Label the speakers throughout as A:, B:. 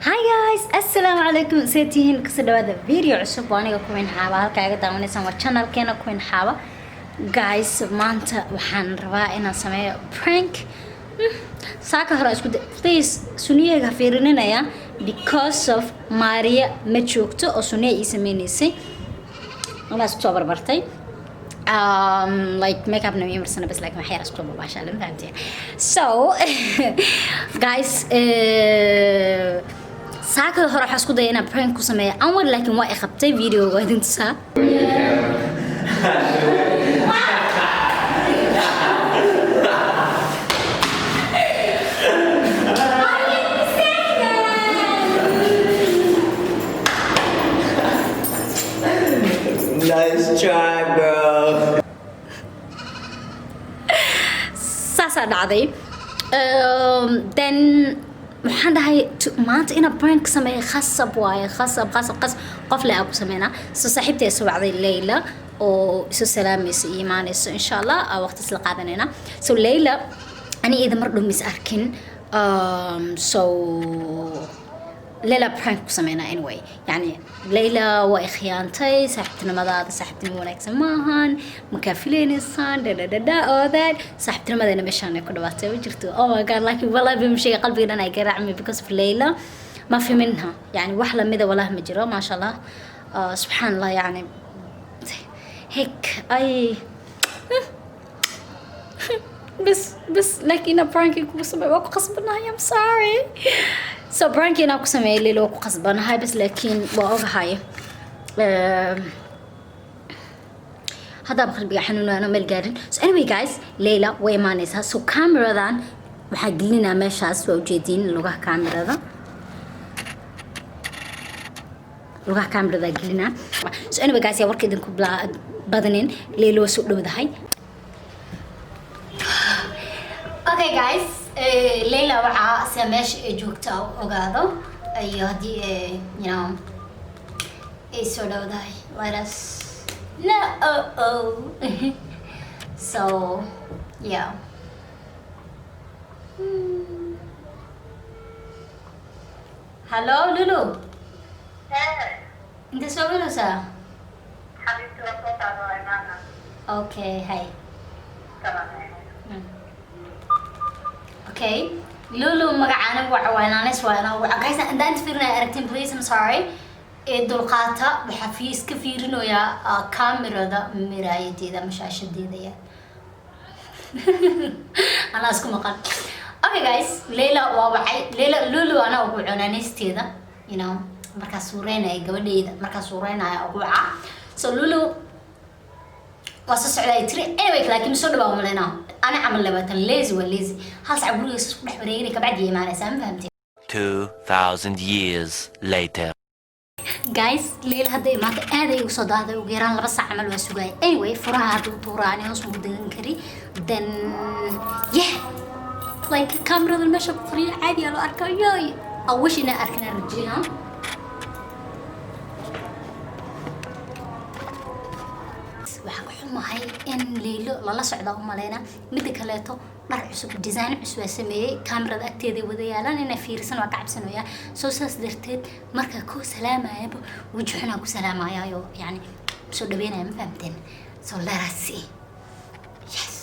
A: Hi guys, assalaamu calaykum. See tihiin? Kasoo dhawaada video cusub oo aniga Queen Xaaba halkaa iga daawanaysaan. Waa channelkeena Queen Xaaba. Guys, maanta waxaan rabaa inaan sameeyo prank. Saaka hore isku please suniyahayga ha fiirininayaa because of Maria ma joogto oo suniya ii sameynaysay, anaa isku soo barbartay, like makeup na ii marsana bas, laakiin waxyar isku soo babaashaa, ma fahamteen? So guys, saakada hore waxaa isku daya inaan prank ku sameeyo Anwar, laakiin waa i qabtay. Videoga waa idin tusaa.
B: Nice try, bro.
A: Saasaa dhacday. Then waxaan dhahay maanta inaan prank sameeyo khasab waaye, khasab, khasab, khasab. Qof le aa ku sameynaa. So saaxiibtay soo wacday, Layla, oo isu salaamayso iyo imaanayso insha Allah, aa waqti isla qaadanayna. So Layla ani iyada mar dhow mis arkin. So Layla prank ku sameynaa. Anyway, yani Layla waa i khiyaantay, saaxiibtinimadaada saaxiibtinimo wanaagsan maahan, makaa filaynaysaan dhadhadhadha oo that saaxiibtinimadeena meeshaan ay ku dhawaatay ma jirto. Oh my God, laakiin wallahi bima sheega, qalbiga dhan ay garaacmay because of Layla. ما في منها يعني wax lamida wallahi ma jiro, maasha Allah. Subxaan Allah, yani هيك ay بس بس laakiin prank kugu sameey waa ku qasbanahay. I'm sorry. So prank inaan ku sameeyo Layla waa ku qasbanahay bas, laakiin waa ogahay. Haddaaba qalbiga xanuunaano meel gaarin. So anyway guys, Layla way imaanaysaa. So cameradan waxaa gelinaa meeshaas, waa ujeediin, lugaha camerada, lugaha camerada gelinaa. So anyway guys, yaa warka idinku badanin. Layla waa soo dhowdahay. Okay guys, Layla waxaa sida meesha ay joogta u ogaado iyo haddii ay soo dhowdahay, let us know. Oh, so yeah. Hello Lulu, inta soo gelaysaa?
C: حبيبتي وصلت على معنا.
A: Okay, hay.
C: تمام.
A: Okay Lulu, magacaana waxa waa naanes, waa inaa waca. Guys, intaan inta fiirinaya aragtiin, please, I'm sorry, ee dulqaata. Waxaa fi iska fiirinayaa kamerada miraayadeeda ama shaashadeeda ya anaa isku maqan. Okay guys, Layla waa wacay. Layla, Lulu anaa ugu cunaanaysteeda, markaa suureynaya gabadheyda, markaa suureynaya ugu waca. So Lulu waa soo socdaa ay tiri. Anyway, laakiin soo dhawaa malaynaa ana camal 20 lazy, waa lazy. Hal sac guriga isku dhex wareegay kabacdi imaanaysaa, ma fahamtay?
D: 2,000 years later.
A: Guys, Leyla hadda imaanta aad ay ugu soo daahday, ugu yaraan 2 saac camal waa sugaaya. Anyway, furaha hadda u tuuraa, ani hoos ugu degan kari. Then yeah, like kamerada meesha ku qariya caadi aa loo arkaa. Yoy, I wish inaan arkin, aan rajeynaa. Waxaan ka xumahay in Leylo lala socdaa u maleyna. Midda kaleeto, dhar cusub, design cusub aa sameeyey, kamerada agteeda wada yaalaan, inay fiirsan waa ka cabsanayaa. Soo saas darteed markaa koo salaamayaba weji xunaa ku salaamayaayo, yani soo dhaweynaya, ma fahamteen? So let us see. Yes.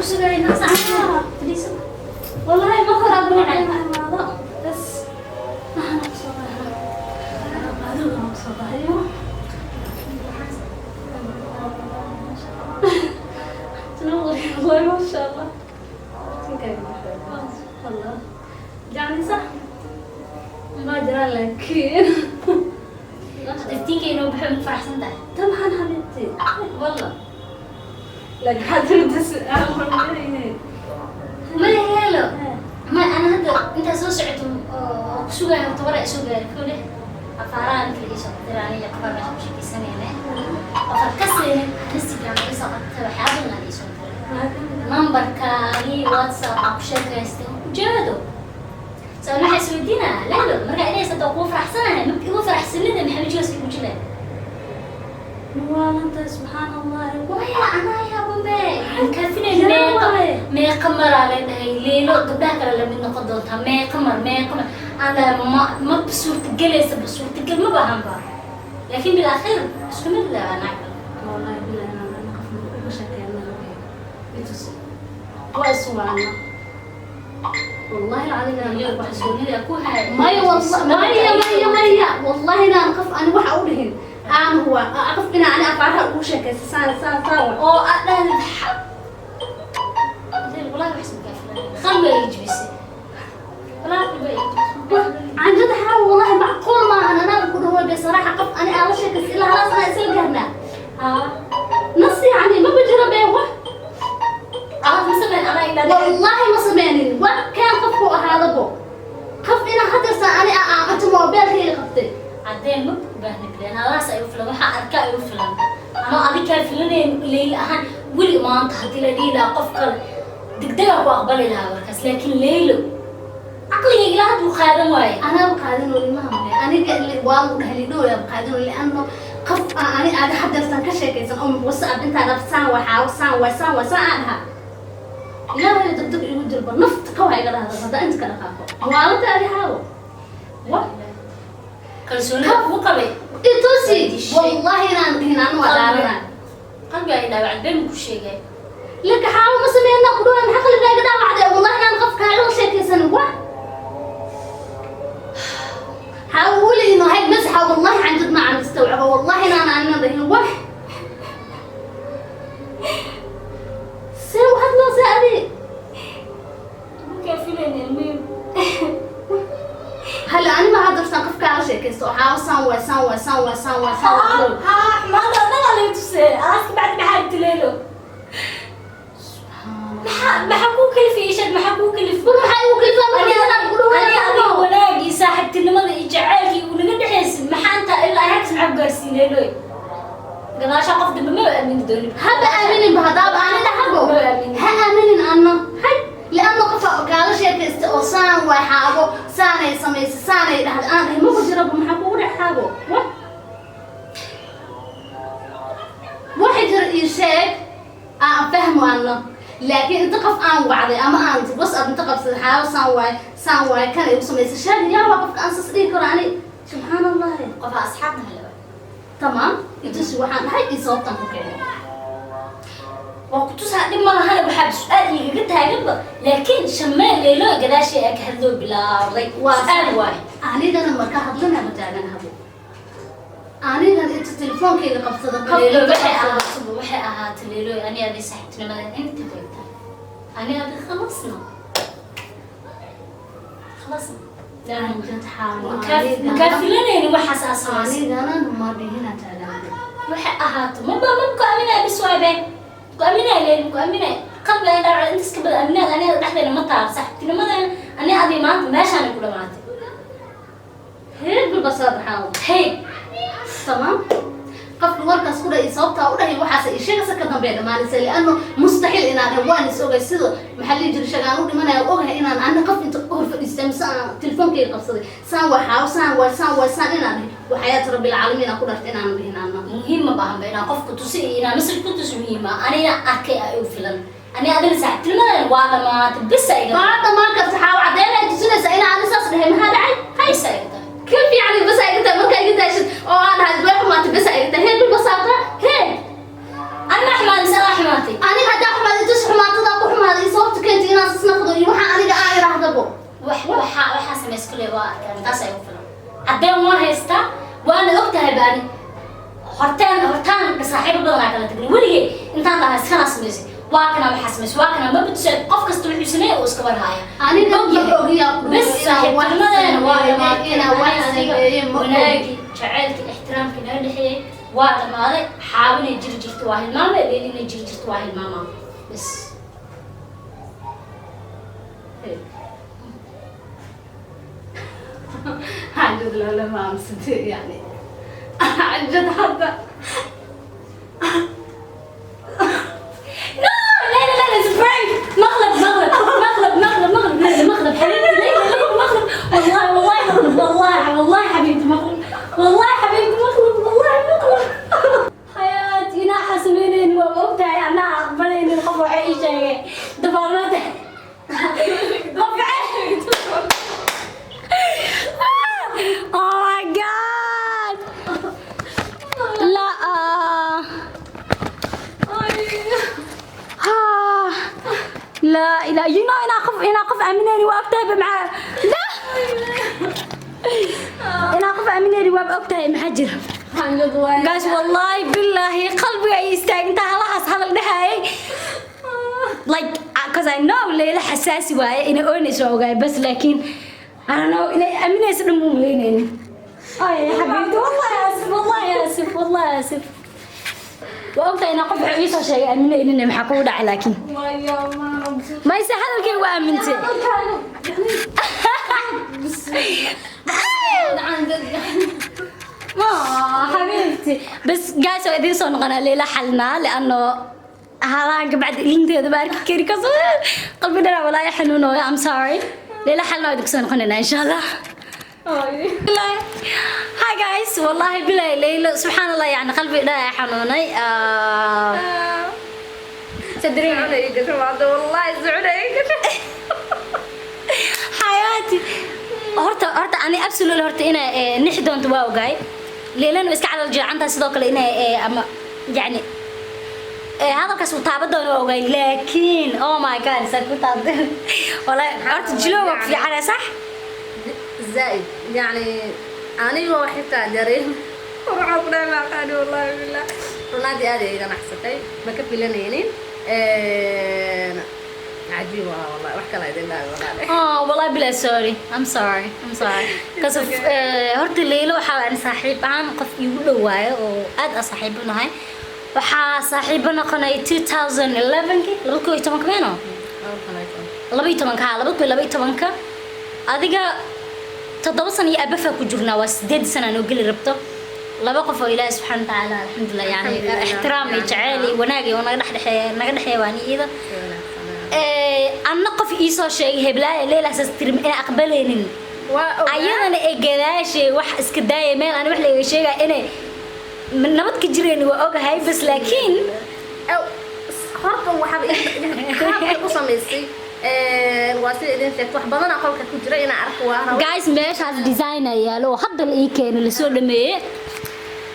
A: Sugayay naqsa fadhiiso.
E: Wallahi ma hore aad ma imaado. Bas waxaan ku soo baahay. Adigu aan ku soo baahayo. تنور والله ما شاء الله. والله يعني صح ما جرى لكن
A: Iftiinka inuu baxo, ma faraxsan tahay?
E: طبعا حبيبتي.
A: Wallah.
E: لك حتى تسأل.
A: Ma helo ma ana hadda intaa soo socoto oo ku sugayo horta wara isoo gaaray kole afaaraha inta laga soo qabtay aniga qabar meesha ku sheekaysanayna qofar ka siinin Instagram laga soo qabtay, waxyaabo badan laga soo diray, nambarkaagii WhatsApp aan ku sheekaystay ujeedo. So ana waxaa isweydiinaa, Leylo, markaa inay sadoo kuu faraxsanahay, ma igu faraxsanida, maxaa wejigaas igu jilay?
E: والله سبحان الله.
A: Maya, anaa yaabanbe kaafinay. Meeqa meeqa maraa leedahay Leylo gabdhaha kale lamid noqon doontaa? Meeqa mar, meeqa mar aan dhahay ma suurtagelaysa, ba suurtagal ma bahanba, laakiin bil akhir isku mid le waa naag.
E: والله بالله انا قف uga sheekeynaa waa iswaana والله العظيم انا
A: Leylo kalsoonida ku hay.
E: Maya والله maya maya maya والله inaan qof ani waxa u dhihin aan huwa qof inaan ani afaaraha ugu sheekaysa saan saan saan.
A: Oo aad dhahdid Leylo, wallahi wax isma kaafilan, qalbiga ay jibisay, wallahi qalbiga ay jibisay.
E: عن جد حاول والله معقول ما انا انا بكون هو بصراحه قف انا على شكل الا خلاص انا اسال قرنا
A: Haa.
E: نص يعني ما بجرب ايوه.
A: Alaad ma samayn anaa indhaa.
E: والله ما سمعني وكان قفكو هذا بو قف انا حتى انا انت موبايل هي قفتي.
A: Caddeen ma u baahni bileen halaas ay u filan, waxaa arka ay u filan ama adi kaa filanayn Leyl ahaan. Weli maanta haddii la dhihi lahaa qof kale, degdegaa ku aqbali lahaa warkaas, laakiin Leylo caqligayga ilaa hadduu qaadan waaye.
E: انا بقادن ولي ما هم انا اللي واو دهلي دو يا بقادن لانه قف انا انا حتى سان كشيكيسن ام وصاب انت ربسان وحاوسان وسان وسان عنها ilaahay degdeg igu dirba nafta ka waxay iga dhahda hadda inta ka dhaqaaqo maalinta adi haawo wa.
A: Kalsoonida kuu qabay.
E: Itusi wallahi inaan dhihin anu waa dhaarana.
A: Qalbi ay dhaawacad been ku sheegay.
E: Laka xaawo ma sameeyna ku dhawan maxaa qalbigaaga dhaawacday? Wallahi inaan qof kaaga sheekaysan wa xaawo weli inuu hay masxa wallahi can jad ma aan istawcabo wallahi inaan aanan dhihin wax see waxaad loo saadi.
A: Makaa filayn ilmihi.
E: هلا أنا ما هقدر أوقف كل شيء كيس وحاول سان وسان وسان وسان وسان.
A: Haa, xumaanta dhan aa laga tusay alaaska bacdi. Maxaa inta Leylo, maxaa kuu kalifay? Ii sheeg, maxaa kuu kalifay?
E: بروح أقول كيف أنا أنا بقول
A: Ani adiga
E: أنا
A: wanaagii saaxiibtinimada iyo jacaylkii uu naga dhexaysay, maxaa intaa ilaa halkaas maxaa ku gaarsiin Leyloy? Gadaashaa qof dambe ma aamini doonin.
E: هذا آمنين بهذا أنا لحقه.
A: ما آمنين.
E: ها آمنين أنا هاي لأنه قف قال شيء كيس وسان وحابو سان يسمي سان يدهل أنا ما بجرب محبو ولا حابو واحد يشيك فهمه أنا لكن انت قف aan wacday ama aan WhatsApp inta qabsaday xaawo saan waay saan waay kan igu samaysay sheeg yaa waa qofka aan sas dhihi karo ani subxaan Allah.
A: Qofa asxaabna hala.
E: Tamaam, itusi waxaan dhahay iyo sababtaan ku keenay.
A: Waa ku tusaa, dhib ma lahane. Waxaa su-aal igaga taaganba, laakiin shameel Leylo gadaashii aa ka hadloo bilaawday.
E: Waa
A: su-aal waaye.
E: Anigana marka hadlana ma taagan habo anigan inta telefoonkayga qabsada qof
A: Leylo
E: inta
A: waxay
E: qabsada.
A: Ahaataba waxay ahaatay Leylo, ani adi saaxiibtinimada inta joogtaa, ani adi khalasna khalasna.
E: Aan jad xaawo
A: Makaa filanayni waxaas aa samaysay.
E: Anigana ma dhihina taagan.
A: Waxay ahaato maba ma ku aaminaya bis waabe ku aaminaya Leylo, ku aaminaya qalbi ay dhaawac intaas ka badan aaminaad aniga dhexdeena ma taal. Saaxiibtinimadeena ani adi maanta meeshaan ku dhamaatay.
E: Heer bilbasaad xaawo.
A: Hey.
E: تمام, qofka warkaas ku dhahay sababtaa u dhahay waxaas ay sheegaysa ka dambeeya dhamaanaysa li'anno mustaxiil inaan dhahay waan is ogay sida maxaa lihi jiray shagaan u dhimanaya ogahay inaan ana qof inta hor fadhiistay mise aan telefoonkayga qabsaday saan waa xaawo saan waa saan waa saan inaan dhahay waxayaat rabbil caalamiin aan ku dhartay inaan dhihin anna.
A: Muhiim ma baahan ba inaan qofka tusi iyo inaan message ku tusi, muhiim ah anina arkay ay u filan. Ani adina saaxiibtinimadeena waa dhamaatay bisa iga.
E: Waa dhamaan karta xaawo, caddeyn ay tusinaysaa inaan ani saas dhahay. Maxaa dhacay?
A: Hay bisa iga tahay.
E: كيف يعني بس أنت مركا أنت أو أنا هاد واحد ما تبس أنت هي بالبساطة هي.
A: أنا xumaatay mise adaa xumaatay?
E: أنا هذا حماد أنت حماد هذا حماد.
A: Hortaan hortaan saaxiibo badan aa kala tagnay. Weligay intaan dhahay iskana samaysay, waa kana waxaa samaysay, waa kana ma batusa. Qof kasta wuxuu sameeyay uu iska warhaaya.
E: Aniga ma ogiyaa ku
A: Bes, saaxiibtinimadeena waa dhamaatay.
E: Inaa wax
A: Aniga
E: sameeye ma ogi.
A: Wanaagii, jaceylkii, ixtiraamkii naga dhexeeyey waa dhamaaday. Xaabinay jiri jirto waa hilmaamay, leelinay jiri jirto waa hilmaamaa, bes.
E: عن جد، لا لا، ما عم صدق، يعني عن جد حتى
A: No, لا لا لا، it's a prank. مقلب مقلب مقلب مقلب مقلب. لا لا، مقلب حبيبتي. لا لا لا، مقلب والله، والله مقلب، والله والله حبيبتي مقلب، والله حبيبتي مقلب، والله مقلب. حياتي inaa xasuminaynin waa ogtahay, anaa aqbalaynin. Qof waxay ii sheegay dabaarnada qof. Oh my God, لا آه. لا لا، you know inaa qof aaminayni waa ogtahay maxaa. لا، inaa qof aaminayni waaba ogtahay maxaa jira.
E: عن جد واي.
A: Guys, wallahi billahi qalbiga ay istaag intaa halahaas hadal dhahayay, like, because I know Leila xasaasi waaye, inay oynayso waa ogaay bas, laakiin I don't know inay aaminayso dhan muu malaynaynin. Ay xabiibti, wallahi asif, wallahi asif, wallahi asif. Waa ogtahay inaa qof wuxuu iisoo sheegay aaminaynin, maxaa kugu dhacay? Laakiin
E: يا ما مبسوط.
A: Mayse hadalkay waa aamintay.
E: عن جد يعني.
A: آه حبيبتي، بس guys, waa idiin soo noqonaa. Leila xalnaa لأنه halaan kabacdi ilinteeda ba arki kari kaso qalbi dhana walaa xanuunooyo. I'm sorry Leila, xalna waa idinku soo noqonaynaa insha Allah. Hi guys, wallahi bilahi Leila, subxaan Allah, yani qalbi dhana xanuunay.
E: تدري والله زعلي.
A: حياتي, horta horta ani absolutely horta inay nixi doonto waa ogaay. Leelana way iska calal jiicantahay, sidoo kale inay ama yani hadalkaas uu taaban doono waa ogaay, laakiin oh my God, saa ku taabtay wallahi. Horta jilo waa ku fiicanaya, sax?
E: زائد يعني anigoo xitaa dareem waxaa ku dhahay maaqaani, wallahi billah, runaantii aad ay iga naxsatay, ma ka filanaynin. Cajiib waa wallahi, wax kale idin dhahay walaale.
A: Oh, wallahi bilaa sorry. I'm sorry. I'm sorry. Because of horta Leila waxaa aan saaxiib ahaan qof iigu dhawaayo oo aad aan saaxiib u nahay. Waxaa saaxiibo noqonay 2011-kii, 2010 meeno? 12-ka, haa, 2012-ka. Adiga 7 sano iyo abafa ku jirnaa, waa 8 sana noo geli rabto. Laba qof oo Ilaahi subxaana wa tacaala, alxamdulilah, yani
E: Alxamdulillah.
A: Ixtiraam iyo jacayl iyo wanaag iyo naga dhexdhexeeya, naga dhexeeya waa iyada. Anna qof ii soo sheegay heblaaya Leila saas tiri inaan aqbalaynin,
E: waa ogaa.
A: Ayadana ee gadaashay wax iska daaya meel aan wax laga sheegaya inay nabad ka jireen waa ogahay bas, laakiin
E: Horta waxaaba qaabkay u samaysay waa sida idin sheegto, wax badanaa qolka ku jira inaan arko waa rabo.
A: Guys, meeshaas design ayaa yaalo oo hadda la ii keenay, lasoo dhameeyey.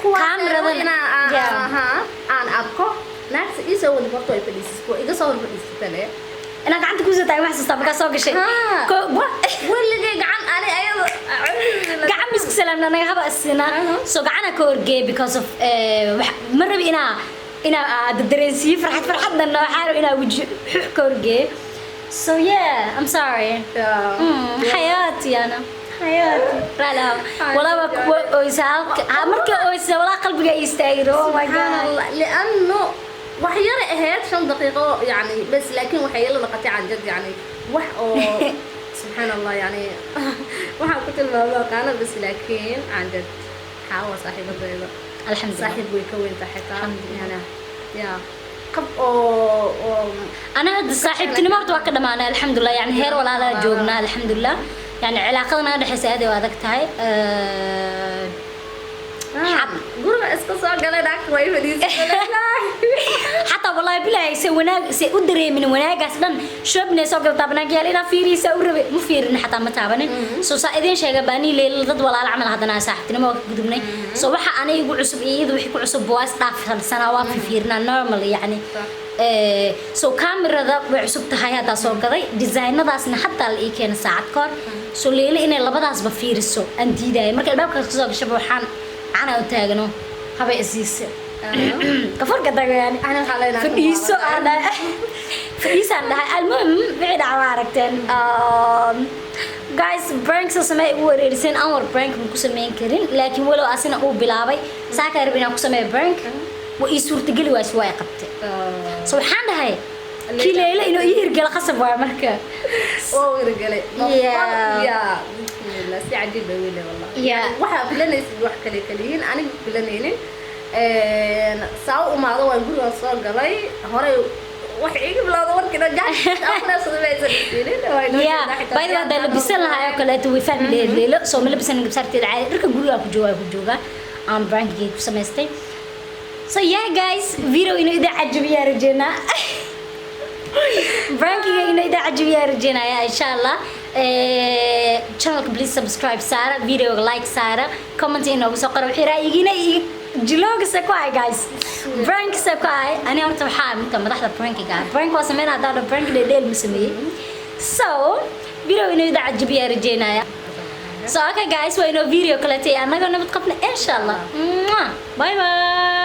E: Kuwaas
A: Kaamiradan-
E: inaan
A: Yeah.
E: aan arko naagta ii soo wadi horta way fadhiisatay, waa iga soo hor fadhiisatale.
A: Inaan gacanta kusoo taagay wax xasuustaa markaa soo gashay.
E: Weligay gacan ani ayada
A: Gacan ba isku salaamna anaga haba isinaa, so gacana ka horgeey because of ma rabi inaa aad dareensiiyo farxad, farxadna waxaa rabi inaa weji xux ka horgeeyo. So yeah, I'm sorry. حياتي أنا حياتي لا والله oysa markii oysa walaa qalbiga ay istaagay. Oh my
E: سبحان
A: God.
E: الله، لأنه wax yar ahayd 5 daqiiqo yani bas, laakiin waxay ila noqotay can jad yani wax oo subxaan Allah, yani waxaan ku tilmaamo aqaano bas, laakiin can jad xaawa saaxiibadayda.
A: Alxamdulillah.
E: Saaxiib way ka weynta xitaa.
A: Alxamdulillah.
E: Yani ya qab oo
A: أنا هاد saaxiibtinimo horta waa ka dhamaanay, alxamdulilah, yani heer walaalaa joognaa, alxamdulilah, yani cilaaqada naga dhexeysa aad ay u adag tahay.
E: Guriga iska soo galay naagta way fadhiisatay.
A: Xataa wallahi bilaahi se wanaag se u dareemin wanaagaas dhan shopping ay soo galtaa banaanka yaal inaa fiiriysa u rabay, ma fiirin xataa, ma taabanin. So saa idin sheega baanii Leila dad walaal camal haddana saaxiibtinimo waa ka gudubnay. So waxa aniga igu cusub iyo iyada wixii ku cusub waa is dhaafsanaa, waa fiirnaa normal yani. So kamerada way cusub tahay, haddaa soo gaday, designadaasna hataa la ii keenay saacad ka hor. So Leila inay labadaasba fiiriso aan diidaya marka albaabkaas kasoo gashaba waxaan canaa u taagano. Haba isiise kafarka tagayaan.
E: Ana waxaa leenahay
A: Fadhiiso aan dhahay, fadhiisaan dhahay. Almuhim, wixii dhaca waa aragteen. Guys, prank soo samee igu wareeriseen. Anwar prank ma ku sameyn karin, laakiin walow asina uu bilaabay saaka rab inaan ku sameeyo prank, waa ii suurtageli waayse, waa i qabtay. So waxaan dhahay kii Leyla inuu ii hirgalo qasab waay marka.
E: Waa hirgalay.
A: Yeah.
E: Ya bismillah, si cajiib ah wele wallahi. Waxaa filanaysid wax kale kaliyiin, aniga filanaynin. Saa u imaado, waan gurigan soo galay horey, wax iga bilowda warkii dhan
A: Yeah, by the way, haddaan labisan lahaa oo kaleeto way fahmi lahayd Leylo. Soo ma labisan gabsaarteeda caadi, dharka gurigaa ku jooga, ku joogaa aan prankigay ku samaystay. So yeah guys, video inuu idin cajabiyaa rajeynaa, prankiga inuu idin cajabiyaa rajeynaya insha Allah. Channelka please subscribe saara, videoga like saara, comment inoogu soo qora wixii ra'yigiina iyo jilooga ku ahay. Guys, prankisa ku ahay ani horta waxaa midka madaxda prankiga ah. Prank waa sameyn haddaan dhaho, prank dheel ma sameeyey. So video inuu idin cajabiyaa rajeynaya. So okay guys, waa inoo video kaleetay, annaga nabad qabna insha Allah. Mwah. Bye bye.